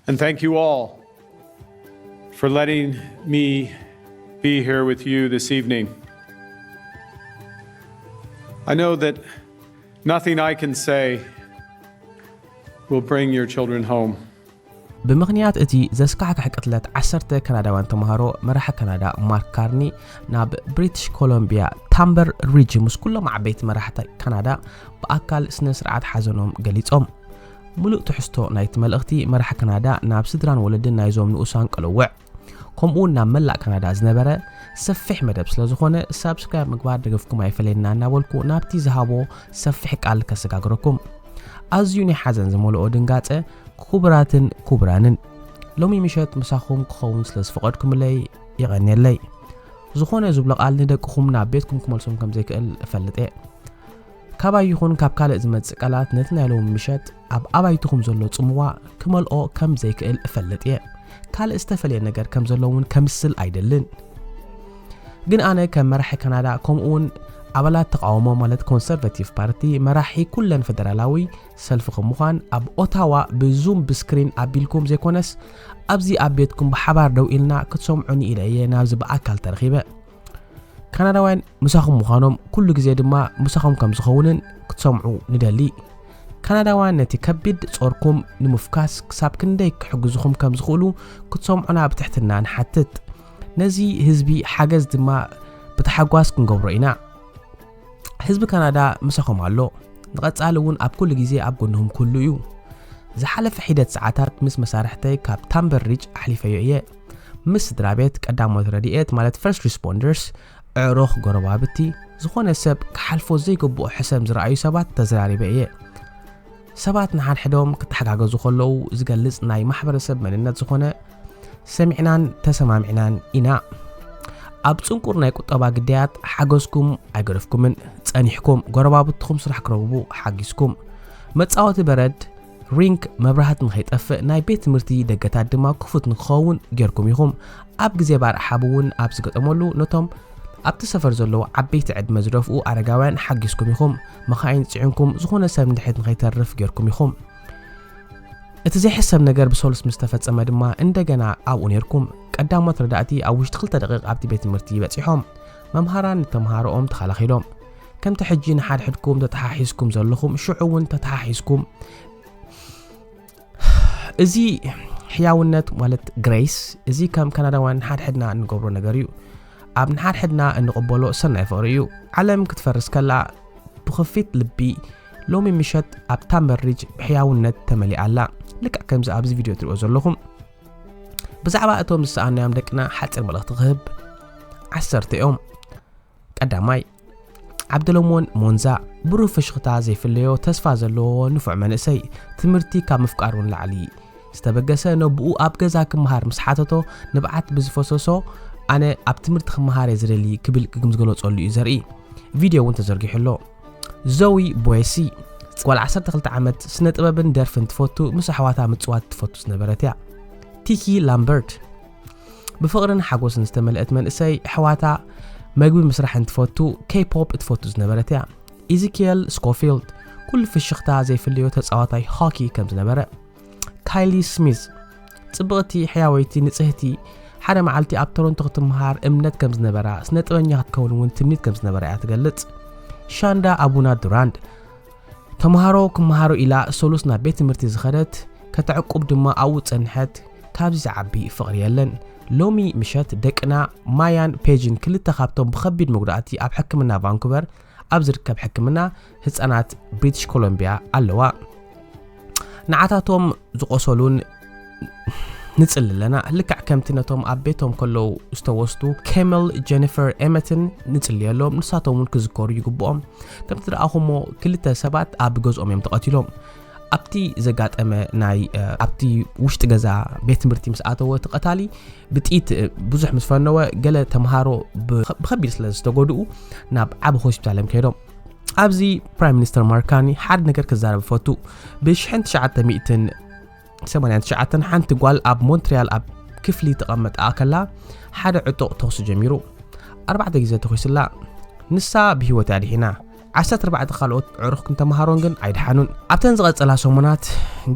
And thank you all for letting me be here with you this evening. I know that nothing I can say will bring your children home. ብምኽንያት እቲ ዘስካሕክሕ ቅትለት ዓሰርተ ካናዳውያን ተምሃሮ፣ መራሒ ካናዳ ማርክ ካርኒ ናብ ብሪቲሽ ኮሎምቢያ ታምበር ሪጅ ምስ ኩሎም ዓበይቲ መራሕቲ ካናዳ ብኣካል ስነ ስርዓት ሓዘኖም ገሊጾም። ሙሉእ ትሕዝቶ ናይቲ መልእኽቲ መራሒ ካናዳ ናብ ስድራን ወለድን ናይዞም ንኡሳን ቀለውዕ፣ ከምኡ እውን ናብ መላእ ካናዳ ዝነበረ ሰፊሕ መደብ ስለ ዝኾነ ሳብስክራይብ ምግባር ደገፍኩም ኣይፈለየና እናበልኩ ናብቲ ዝሃቦ ሰፊሕ ቃል ከሰጋግረኩም። ኣዝዩ ናይ ሓዘን ዝመልኦ ድንጋጸ። ክቡራትን ክቡራንን፣ ሎሚ ምሸት ምሳኹም ክኸውን ስለ ዝፈቐድኩምለይ የቐንየለይ። ዝኾነ ዝብሎ ቃል ንደቅኹም ናብ ቤትኩም ክመልሶም ከም ዘይክእል እፈልጥ እየ። ካባይ ይኹን ካብ ካልእ ዝመጽእ ቃላት ነቲ ናይ ሎሚ ምሸት ኣብ ኣባይትኹም ዘሎ ጽምዋ ክመልኦ ከም ዘይክእል እፈልጥ እየ። ካልእ ዝተፈልየ ነገር ከም ዘሎ እውን ከምስል ኣይደልን። ግን ኣነ ከም መራሒ ካናዳ፣ ከምኡ እውን ኣባላት ተቃውሞ ማለት ኮንሰርቫቲቭ ፓርቲ፣ መራሒ ኩለን ፈደራላዊ ሰልፊ ከም ምዃን ኣብ ኦታዋ ብዙም ብስክሪን ኣቢልኩም ዘይኮነስ ኣብዚ ኣብ ቤትኩም ብሓባር ደው ኢልና ክትሰምዑኒ ኢለ እየ ናብዚ ብኣካል ተረኺበ። ካናዳውያን ምሳኹም ምዃኖም ኩሉ ግዜ ድማ ምሳኹም ከም ዝኸውንን ክትሰምዑ ንደሊ። ካናዳውያን ነቲ ከቢድ ጾርኩም ንምፍካስ ክሳብ ክንደይ ክሕግዝኹም ከም ዝኽእሉ ክትሰምዑና ብትሕትና ንሓትት። ነዚ ህዝቢ ሓገዝ ድማ ብተሓጓስ ክንገብሮ ኢና። ህዝቢ ካናዳ ምሳኹም ኣሎ። ንቐጻሊ እውን ኣብ ኩሉ ግዜ ኣብ ጎንኹም ክህሉ እዩ። ዝሓለፈ ሒደት ሰዓታት ምስ መሳርሕተይ ካብ ታምበር ሪጅ ኣሕሊፈዮ እየ። ምስ ስድራ ቤት፣ ቀዳሞት ረድኤት ማለት ፈርስት ሪስፖንደርስ፣ ኣዕሩኽ፣ ጎረባብቲ፣ ዝኾነ ሰብ ክሓልፎ ዘይግብኦ ሕሰም ዝረኣዩ ሰባት ተዘራሪበ እየ። ሰባት ንሓድሕዶም ክተሓጋገዙ ከለዉ ዝገልጽ ናይ ማሕበረሰብ መንነት ዝኾነ ሰሚዕናን ተሰማሚዕናን ኢና። ኣብ ጽንቁር ናይ ቁጠባ ግዳያት ሓገዝኩም ኣይገደፍኩምን። ጸኒሕኩም ጎረባብትኹም ስራሕ ክረኽቡ ሓጊዝኩም። መጻወቲ በረድ፣ ሪንክ፣ መብራህቲ ንኸይጠፍእ፣ ናይ ቤት ትምህርቲ ደገታት ድማ ክፉት ንክኸውን ጌርኩም ኢኹም። ኣብ ግዜ ባርዕ ሓዊ እውን ኣብ ዝገጠመሉ ነቶም ኣብቲ ሰፈር ዘለዉ ዓበይቲ ዕድመ ዝደፍኡ ኣረጋውያን ሓጊዝኩም ኢኹም። መኻይን ጽዒንኩም ዝኾነ ሰብ ንድሕሪት ንኸይተርፍ ጌርኩም ኢኹም። እቲ ዘይሕሰብ ነገር ብሰሉስ ምስ ተፈጸመ ድማ እንደገና ኣብኡ ኔርኩም። ቀዳሞት ረዳእቲ ኣብ ውሽጢ ክልተ ደቂቕ ኣብቲ ቤት ትምህርቲ በጺሖም። መምሃራን ንተምሃሮኦም ተኸላኺሎም። ከምቲ ሕጂ ንሓድሕድኩም ተተሓሒዝኩም ዘለኹም፣ ሽዑ እውን ተተሓሒዝኩም። እዚ ሕያውነት ማለት ግሬስ፣ እዚ ከም ካናዳውያን ንሓድሕድና እንገብሮ ነገር እዩ። ኣብ ንሓድሕድና እንቕበሎ ሰናይ ፍቕሪ እዩ። ዓለም ክትፈርስ ከላ ብኽፊት ልቢ ሎሚ ምሸት ኣብ ታምበር ሪጅ ብሕያውነት ተመሊኣ ኣላ። ልክዕ ከምዚ ኣብዚ ቪድዮ ትሪኦ ዘለኹም። ብዛዕባ እቶም ዝሰኣናዮም ደቅና ሓጺር መልእኽቲ ክህብ። ዓሰርተ እዮም። ቀዳማይ፣ ዓብደለሞን ሞንዛ ብሩህ ፍሽኽታ ዘይፍለዮ ተስፋ ዘለዎ ንፉዕ መንእሰይ፣ ትምህርቲ ካብ ምፍቃሩ ንላዕሊ ዝተበገሰ፣ ነብኡ ኣብ ገዛ ክመሃር ምስ ሓተቶ ንብዓት ብዝፈሰሶ፣ ኣነ ኣብ ትምህርቲ ክመሃር እየ ዝደሊ ክብል ግግም ዝገለጸሉ እዩ ዘርኢ። ቪድዮ እውን ተዘርጊሑ ኣሎ። ዞዊ ቦየሲ ጓል ዓሰርተ ክልተ ዓመት ስነ ጥበብን ደርፍን ትፈቱ፣ ምስ ኣሕዋታ ምጽዋት ትፈቱ ዝነበረት እያ። ቲኪ ላምበርት ብፍቕርን ሓጎስን ዝተመልአት መንእሰይ፣ ኣሕዋታ መግቢ ምስራሕን ትፈቱ፣ ኬፖፕ ትፈቱ ዝነበረት እያ። ኢዚኪኤል ስኮፊልድ ኩሉ ፍሽኽታ ዘይፍለዮ ተጻዋታይ ሆኪ ከም ዝነበረ። ካይሊ ስሚዝ ጽብቕቲ፣ ሕያወይቲ፣ ንጽህቲ፣ ሓደ መዓልቲ ኣብ ቶሮንቶ ክትመሃር እምነት ከም ዝነበራ፣ ስነ ጥበኛ ክትከውን እውን ትምኒት ከም ዝነበራ እያ ትገልጽ። ሻንዳ ኣቡና ዱራንድ ተምሃሮ ክመሃሩ ኢላ ሰሉስ ናብ ቤት ትምህርቲ ዝኸደት፣ ከተዕቁብ ድማ ኣብኡ ጸንሐት። ካብዚ ዝዓቢ ፍቕሪ የለን። ሎሚ ምሸት ደቅና ማያን ፔጅን ክልተ ካብቶም ብኸቢድ መጉዳእቲ ኣብ ሕክምና ቫንኩቨር ኣብ ዝርከብ ሕክምና ህጻናት ብሪቲሽ ኮሎምቢያ ኣለዋ። ንዓታቶም ዝቖሰሉን ንጽሊ ኣለና። ልክዕ ከምቲ ነቶም ኣብ ቤቶም ከለዉ ዝተወስዱ ኬመል፣ ጀኒፈር፣ ኤመትን ንጽልየሎም። ንሳቶም እውን ክዝከሩ ይግብኦም። ከምቲ ዝረኣኹሞ ክልተ ሰባት ኣብ ገዝኦም እዮም ተቐቲሎም። ኣብቲ ዘጋጠመ ናይ፣ እ፣ ኣብቲ ውሽጢ ገዛ ቤት ትምህርቲ ምስ ኣተወ እቲ ቀታሊ ብጥይት፣ እ፣ ብዙሕ ምስ ፈነወ ገለ ተምሃሮ ብ-፣ ብኸቢድ ስለ ዝተጎድኡ ናብ ዓቢ ሆስፒታል እዮም ከይዶም። ኣብዚ ፕራይም ሚኒስተር ማርክ ካርኒ ሓደ ነገር ክዛረብ ይፈቱ። ብሽሕን ትሽዓተ ሚእትን ሰማንያን ትሽዓተን ሓንቲ ጓል ኣብ ሞንትሪያል ኣብ ክፍሊ ተቐመጣ ከላ ሓደ ዕጡቕ ተኹሲ ጀሚሩ። ኣርባዕተ ግዜ ተኹስላ። ንሳ ብህይወት እያ ድሒና። ዓሰርተ ኣርባዕተ ካልኦት ኣዕሩኽትን ተምሃሮን ግን ኣይደሓኑን። ኣብተን ዝቐጸላ ሰሙናት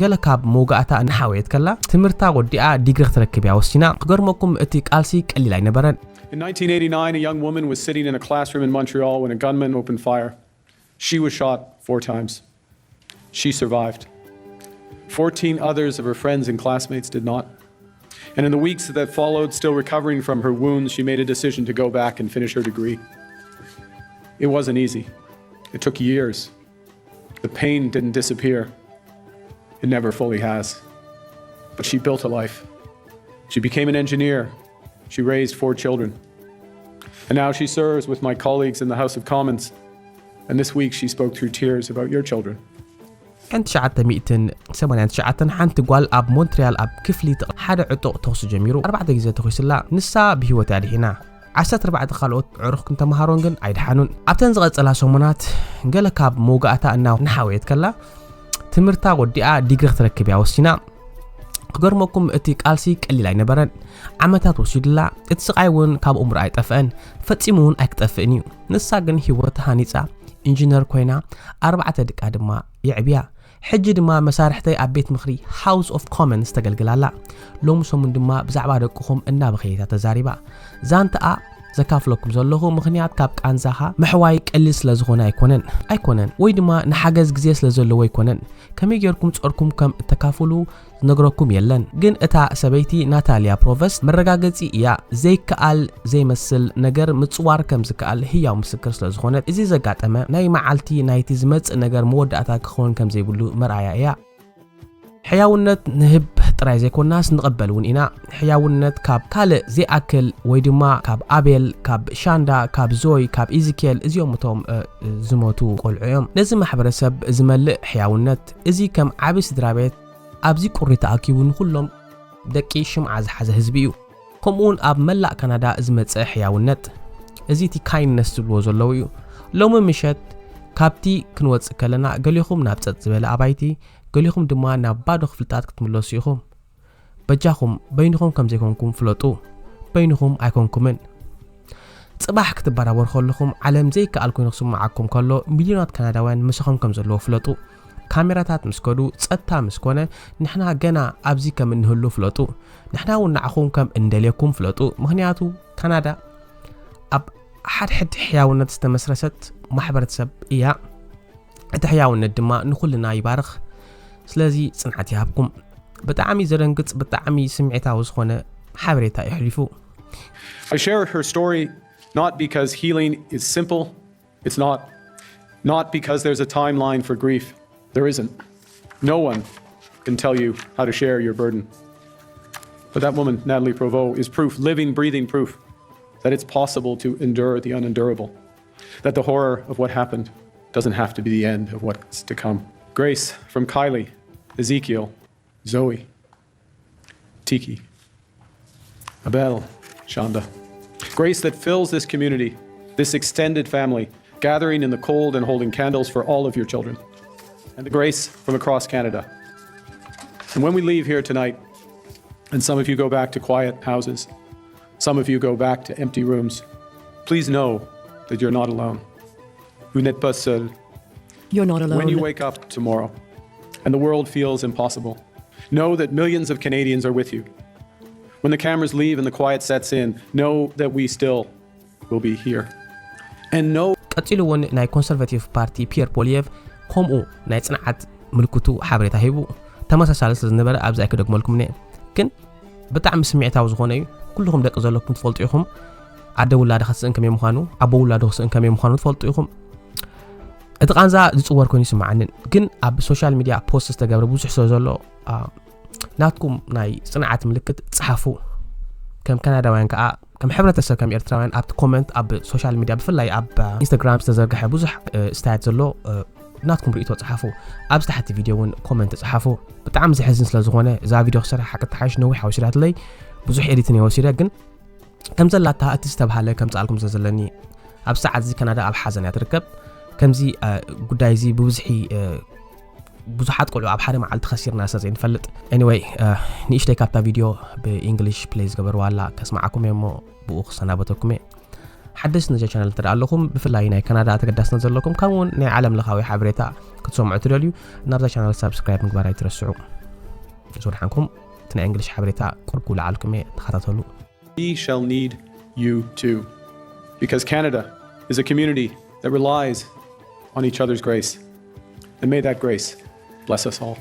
ገለ ካብ መውጋእታ እናሓወየት ከላ ትምህርታ ወዲኣ ዲግሪ ክትረክብ እያ ወሲና። ክገርመኩም እቲ ቃልሲ ቀሊል ኣይነበረን። In nineteen eighty-nine, a young woman was sitting in a classroom in Montreal when a gunman opened fire. She was shot four times. She survived. Fourteen others of her friends and classmates did not. And in the weeks that followed, still recovering from her wounds, she made a decision to go back and finish her degree. It wasn't easy. It took years. The pain didn't disappear. It never fully has. But she built a life. She became an engineer. She raised four children. And now she serves with my colleagues in the House of Commons. And this week she spoke through tears about your children. ሕን ትሽዓተ ሚእትን ሰማንያን ትሽዓተን ሓንቲ ጓል ኣብ ሞንትሪያል ኣብ ክፍሊ ተቕ- ሓደ ዕጡቕ ተኹሲ ጀሚሩ ኣርባዕተ ግዜ ተኹስላ። ንሳ ብህይወት እያ ድሒና። ዓሰርተ ኣርባዕተ ካልኦት ኣዕሩኽትን ተምሃሮን ግን ኣይደሓኑን። ኣብተን ዝቐጸላ ሰሙናት ገለ ካብ መውጋእታ እና እናሓወየት ከላ ትምህርታ ወዲኣ ዲግሪ ክትረክብ እያ ወሲና። ክገርመኩም እቲ ቃልሲ ቀሊል ኣይነበረን። ዓመታት ወሲዱላ። እቲ ስቓይ እውን ካብ እምሮ ኣይጠፍአን። ፈጺሙ እውን ኣይክጠፍእን እዩ። ንሳ ግን ህይወት ሃኒጻ ኢንጂነር ኮይና ኣርባዕተ ደቃ ድማ የዕብያ። ሕጂ ድማ መሳርሕተይ ኣብ ቤት ምኽሪ ሃውስ ኦፍ ኮመንስ ተገልግል ኣላ። ሎሚ ሰሙን ድማ ብዛዕባ ደቅኹም እናበኸየታ ተዛሪባ። ዛንታኣ ዘካፍለኩም ዘለኹ ምኽንያት ካብ ቃንዛኻ ምሕዋይ ቀሊል ስለ ዝኾነ ኣይኮነን ኣይኮነን ወይ ድማ ንሓገዝ ግዜ ስለ ዘለዎ ኣይኮነን። ከመይ ጌርኩም ጾርኩም ከም እተካፍሉ ዝነግረኩም የለን። ግን እታ ሰበይቲ ናታልያ ፕሮቨስት መረጋገጺ እያ። ዘይከኣል ዘይመስል ነገር ምጽዋር ከም ዝከኣል ህያው ምስክር ስለ ዝኾነት፣ እዚ ዘጋጠመ ናይ መዓልቲ ናይቲ ዝመጽእ ነገር መወዳእታ ክኸውን ከም ዘይብሉ መርኣያ እያ። ሕያውነት ንህብ ጥራይ ዘይኮናስ ንቐበል እውን ኢና። ሕያውነት ካብ ካልእ ዘይኣክል ወይ ድማ ካብ ኣቤል፣ ካብ ሻንዳ፣ ካብ ዞይ፣ ካብ ኢዚኬል፣ እዚኦም እቶም እ፣ ዝሞቱ ቆልዑ እዮም። ነዚ ማሕበረሰብ ዝመልእ ሕያውነት፣ እዚ ከም ዓቢ ስድራ ቤት ኣብዚ ቁሪ ተኣኪቡ ንኹሎም ደቂ ሽምዓ ዝሓዘ ህዝቢ እዩ። ከምኡውን ኣብ መላእ ካናዳ ዝመጸ ሕያውነት፣ እዚ እቲ ካይንነስ ዝብልዎ ዘለዉ እዩ። ሎሚ ምሸት ካብቲ ክንወጽእ ከለና ገሊኹም ናብ ጸጥ ዝበለ ኣባይቲ፣ ገሊኹም ድማ ናብ ባዶ ክፍልታት ክትምለሱ ኢኹም። በጃኹም በይንኹም ከም ዘይኮንኩም ፍለጡ። በይንኹም ኣይኮንኩምን። ጽባሕ ክትበራበሩ ከለኹም ዓለም ዘይከኣል ኮይኑ ክስምዓኩም ከሎ ሚልዮናት ካናዳውያን ምሳኹም ከም ዘለዉ ፍለጡ። ካሜራታት ምስ ከዱ፣ ጸጥታ ምስ ኮነ፣ ንሕና ገና ኣብዚ ከም እንህሉ ፍለጡ። ንሕና እውን ንዓኹም ከም እንደልየኩም ፍለጡ። ምኽንያቱ ካናዳ ኣብ ሓድሕድ ሕያውነት ዝተመስረተት ማሕበረተሰብ እያ። እቲ ሕያውነት ድማ ንኹልና ይባርኽ። ስለዚ ጽንዓት ይሃብኩም። ብጣዕሚ ዘደንግጽ፣ ብጣዕሚ ስምዒታዊ ዝኾነ ሓበሬታ እዩ ኣሕሊፉ። I share her story not because healing is simple. It's not. Not because there's a timeline for grief. There isn't. No one can tell you how to share your burden. But that woman, Natalie Provo, is proof, living, breathing proof, that it's possible to endure the unendurable. That the horror of what happened doesn't have to be the end of what's to come. Grace from Kylie, Ezekiel, Zoe, Tiki, Abel, Shonda. Grace that fills this community, this extended family, gathering in the cold and holding candles for all of your children. And the grace from across Canada. And when we leave here tonight, and some of you go back to quiet houses, some of you go back to empty rooms, please know that you're not alone. Vous n'êtes pas seul. You're not alone. When you wake up tomorrow and the world feels impossible, know that millions of Canadians are with you. When the cameras leave and the quiet sets in, know that we still will be here. And know ቀጺሉ እውን ናይ ኮንሰርቫቲቭ ፓርቲ ፒየር ፖሊየቭ ከምኡ ናይ ጽንዓት ምልክቱ ሓበሬታ ሂቡ። ተመሳሳሊ ስለ ዝነበረ ኣብዚ ኣይክደግመልኩምን እየ። ግን ብጣዕሚ ስምዒታዊ ዝኾነ እዩ። ኩልኹም ደቂ ዘለኩም ትፈልጡ ኢኹም። ኣደ ውላዳ ክትስእን ከመይ ምዃኑ፣ ኣቦ ውላዱ ክስእን ከመይ ምዃኑ ትፈልጡ ኢኹም። እቲ ቃንዛ ዝጽወር ኮይኑ ይስምዓንን፣ ግን ኣብ ሶሻል ሚድያ ፖስት ዝተገብረ ብዙሕ ስለ ዘሎ፣ አ፣ ናትኩም ናይ ጽንዓት ምልክት ጽሓፉ። ከም ካናዳውያን ከኣ፣ ከም ሕብረተሰብ፣ ከም ኤርትራውያን ኣብቲ ኮመንት ኣብ ሶሻል ሚድያ፣ ብፍላይ ኣብ ኢንስታግራም ዝተዘርግሐ ብዙሕ እ፣ ስታያት ዘሎ እ፣ ናትኩም ርእይቶ ጽሓፉ። ኣብዚ ታሕቲ ቪድዮ እውን ኮመንት ጽሓፉ። ብጣዕሚ ዘሕዝን ስለ ዝኾነ እዛ ቪድዮ ክሰርሕ ሓቂ ተሓይሽ ነዊሕ ወሲዳትለይ፣ ብዙሕ ኤዲትን እየ ወሲደ፣ ግን ከም ዘላታ እቲ ዝተብሃለ ከምጽኣልኩም ስለ ዘለኒ፣ ኣብ ሰዓት እዚ ካናዳ ኣብ ሓዘን እያ ትርከብ። ከምዚ እ፣ ጉዳይ እዚ ብብዝሒ እ፣ ብዙሓት ቆልዑ ኣብ ሓደ መዓልቲ ከሲርና ስለ ዘይንፈልጥ። Anyway, እ፣ ንእሽተይ ካብታ ቪድዮ ብኢንግሊሽ ፕሌይ ዝገበርዋ ኣላ ከስምዓኩም እየ እሞ ብኡ ክሰናበተኩም እየ። ሓደስቲ ነዚ ቻነል እንተ ኣለኹም ብፍላይ ናይ ካናዳ ተገዳስነት ዘለኩም ከምኡውን ናይ ዓለም ለኻዊ ሓበሬታ ክትሰምዑ ትደልዩ ናብዛ ቻነል ሳብስክራይብ ምግባር ኣይትረስዑ። ምስ ወድሓንኩም እቲ ናይ እንግሊሽ ሓበሬታ ቁርብ ክውልዓልኩም እየ ተኸታተሉ። We shall need you too. Because Canada is a community that relies on each other's grace. And may that grace bless us all.